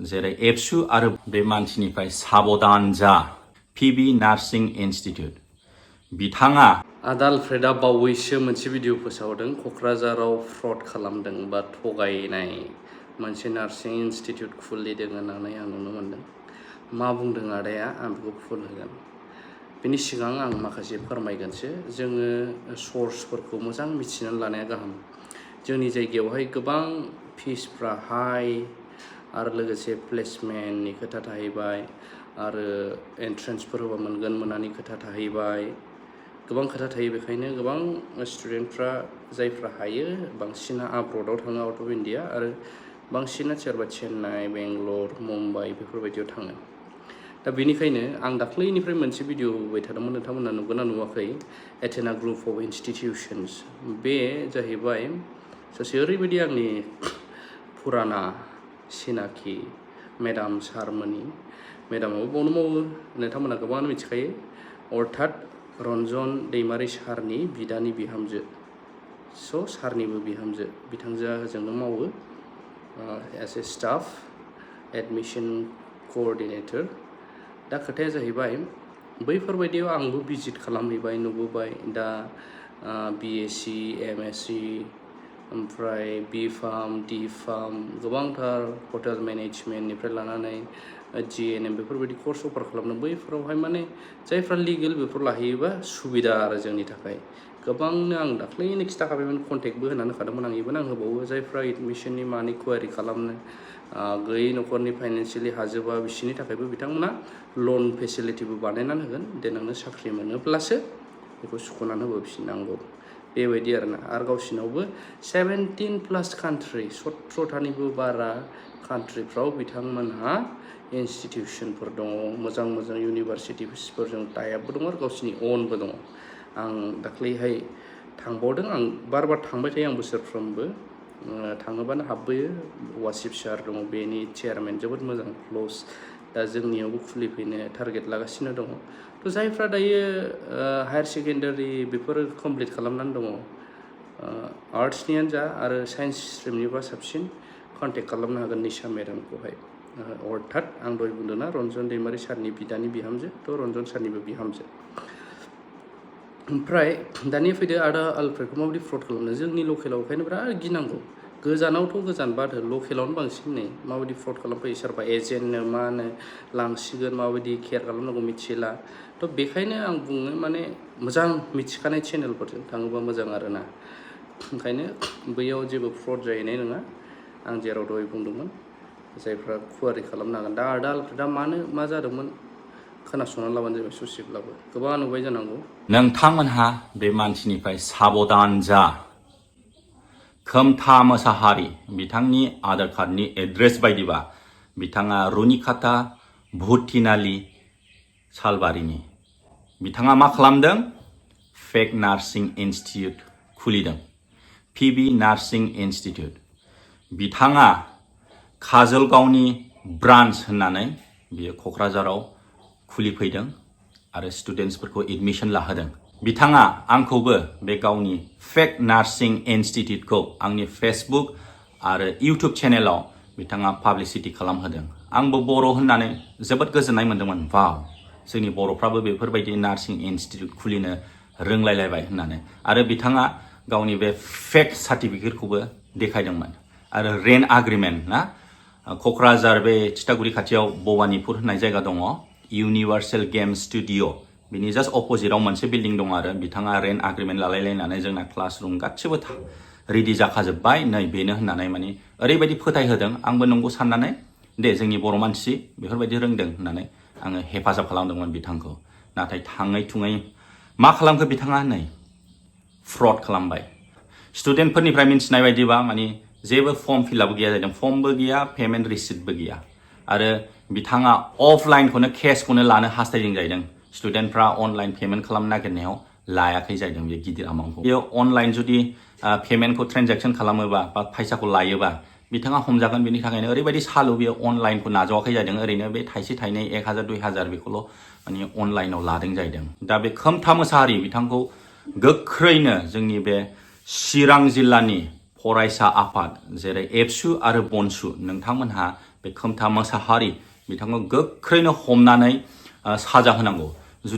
जेरै ABSU आरो बे मानसिनिफ्राय साबधान जा PB नार्सिं इन्स्टिट्यूट बिथाङा आलफ्रेडआ बावैसो मोनसे भिडिअ फोसावदों क'क्राझाराव फ्रड खालामदों बा थगायनाय मोनसे नार्सिं इन्स्टिट्यूट खुलिदों होननानै आं नुनो मोनदों। मा बुंदों आदाया आं बेखौ फुल होगोन। बेनि सिगां आं माखासे फोरमायगोनसो जोङो सर्सफोरखौ मोजां मिथिनानै लानाया गाहाम। जोंनि जायगायावहाय गोबां फिसफ्रा हाई आरो लोगोसे प्लेसमेन्टनि खोथा थाहैबाय आरो एन्ट्रेन्सफोर होबा मोनगोन मोनानि खोथा थाहैबाय। गोबां खोथा थायो बेखायनो गोबां स्टुडेन्टफ्रा जायफ्रा हायो बांसिना आब्रडआव थाङो आउट अफ इन्डिया आरो बांसिना सोरबा चेन्नाइ बेंगलर मुम्बाइ बेफोरबायदियाव थाङो। दा बेनिखायनो आं दाख्लैनिफ्राय मोनसे भिडिअ होबाय थादोंमोन नोंथांमोना नुगोना नुवाखै एथेना ग्रुप अफ इन्स्टिटिउसन्स बे जाहैबाय सासे ओरैबायदि आंनि फुराना सिनाखि मेडाम सारमोननि मेडामाबो बावनो मावो नोंथांमोना गोबाङानो मिथिखायो अर्थात रन्जन दैमारि सारनि बिदानि बिहामजो सारनिबो बिहामजो बिथांजोआ होजोंनो मावो एज ए स्टाफ एडमिशन कअर्डिनेटर। दा खोथाया जाहैबाय बैफोरबायदियाव आंबो भिजिट खालामहैबाय नुबोबाय दा BSc MSc ओमफ्राय B फार्म D फार्म गोबांथार हटेल मेनेजमेन्टनिफ्राय लानानै GNM बेफोरबायदि कर्स अफार खालामदों। बैफोरावहाय माने जायफ्रा लिगेल बेफोर लाहैयोबा सुबिदा आरो जोंनि थाखाय गोबांनो आं दाख्लैनो खिथाखाबायमोन कन्टेक्टबो होनानै होखादोंमोन आं इभेन आं होबावो जायफ्रा एडमिसननि मानि कुवारि खालामनो गैयै न'खरनि फाइनान्सियेलि हाजोबा बिसोरनि थाखायबो बिथांमोना लन फेसिलिटिबो बानायनानै होगोन देनांनो साख्रि मोनोब्लासो बेखौ सुख'नानै होबोफिननांगौ बेबायदि आरोना। आरो गावसिनावबो 17+ कान्ट्रि 17थानिबो बारा कान्ट्रिफ्राव बिथांमोनहा इन्स्टिटिउसनफोर दङ मोजां मोजां इउनिभारसिटिसफोरजों टाइपबो दङ आरो गावसिनि अनबो दङ। आं दाख्लैहाय थांबावदों आं बार थांबाय थायो आं बोसोरफ्रोमबो थाङोबानो हाबबोयो। वासिफ सार दङ बेनि चेयारमेन जोबोद मोजां क्ल'ज दा जोंनियावबो खुलिफैनो टारगेट लागासिनो दङ। थ' जायफ्रा दायो हायार सेकेन्डारि बेफोर कमप्लिट खालामनानै दङ आर्ट्सनियानो जा आरो साइन्स स्ट्रिमनिबा साबसिन कन्टेक्ट खालामनो हागोन निशा मेडामखौहाय अर्थात आं दहाय बुंदों ना रन्जन दैमारि सारनि बिदानि बिहामजो थ' रन्जन सारनिबो बिहामजो। ओमफ्राय दानिया फैदो आदा आलफ्रेडखौ माबायदि फ्रड खालामनो जोंनि लकेलाव ओंखायनो बिराद गिनांगौ। गोजानावथ' गोजान बाथो लकेलावनो बांसिन नै माबायदि फ्रड खालामफैयो सोरबा एजेन्टनो मा होनो लांसिगोन माबायदि केयार खालामनांगौ मिथिला। थ' बेखायनो आं बुङो माने मोजां मिथिखानाय चेनेलफोरजों थाङोबा मोजां आरोना। ओंखायनो बैयाव जेबो फ्रड जाहैनाय नङा आं जेराव दहाय बुंदोंमोन जायफ्रा कुवारि खालामनो हागोन। दा आदा आलफ्रेडआ मानो मा जादोंमोन खोनासंनानै लाबानो जाबाय ससेब्लाबो गोबां नुबाय जानांगौ। नोंथांमोनहा बे मानसिनिफ्राय साबधान जा खोमथा मोसाहारि बिथांनि आधार कार्डनि एड्रेस बायदिबा बिथाङा रुनिकाटा भुटिनालि सालबारिनि बिथाङा मा खालामदों फेक नार्सिं इन्स्टिट्यूट खुलिदों PB नार्सिं इन्स्टिट्यूट। बिथाङा काजलगावनि ब्रान्च होननानै बियो क'क्राझाराव खुलिफैदों आरो स्टुडेन्टसफोरखौ एडमिशन लाहोदों। बिथाङा आंखौबो बे गावनि फेक नार्सिं इन्स्टिट्यूटखौ आंनि फेसबुक आरो इउटुब चेनेलाव बिथाङा पाब्लिसिटि खालामहोदों। आंबो बर' होननानै जोबोद गोजोननाय मोन्दोंमोन वाव जोंनि बर'फ्राबो बेफोरबायदि नार्सिं इन्स्टिट्यूट खुलिनो रोंलायलायबाय होननानै। आरो बिथाङा गावनि बे फेक सार्टिफिकेटखौबो देखायदोंमोन आरो रेन्ट एग्रिमेन्ट ना क'क्राझार बे थिथागुरि खाथियाव भबानिपुर होननाय जायगा दङ इउनिभार्सेल गेम स्टुडिअ बिनि जास्ट अपोजिटआव मोनसे बिल्डिं दं आरो बिथाङा रेन्ट एग्रिमेन्ट लालायलायनानै जोंना क्लास रुम गासिबो रेडि जाखाजोब्बाय नै बेनो होननानै माने ओरैबायदि फोथायहोदों आंबो नंगौ साननानै दे जोंनि बर' मानसि बेफोरबायदि रोंदों होननानै आङो हेफाजाब खालामदोंमोन बिथांखौ। नाथाय थाङै थुङै मा खालामखो बिथाङा नै फ्रड खालामबाय। स्टुडेन्टफोरनिफ्राय मिन्थिनाय बायदिबा माने जेबो फर्म फिलआप गैया जादों फर्मबो गैया पेमेन्ट रिसिप्टबो गैया आरो बिथाङा अफलाइनखौनो केसखौनो लानो हास्थायदों जाहैदों। स्टुडेन्टफ्रा अनलाइन पेमेन्ट खालामनो नागिरनायाव लायाखै जाहैदों बे गिदिर एमाउन्टखौ। बेयो अनलाइन जुदि पेमेन्टखौ ट्रेनजेक्सन खालामोबा बा फैसाखौ लायोबा बिथाङा हमजागोन। बेनि थाखायनो ओरैबायदि सालु बेयो अनलाइनखौ नाजावाखै जादों ओरैनो बे थाइसे थाइनै 1000 2000 बेखौल' माने अनलाइनाव लादों जाहैदों। दा बे खोमथा मोसाहारि बिथांखौ गोख्रैनो जोंनि बे चिरां जिल्लानि फरायसा आफाद जेरै ABSU आरो बनसु नोंथांमोनहा बे खोमथा मोसाहारि बिथांखौ गोख्रैनो हमनानै साजा होनांगौ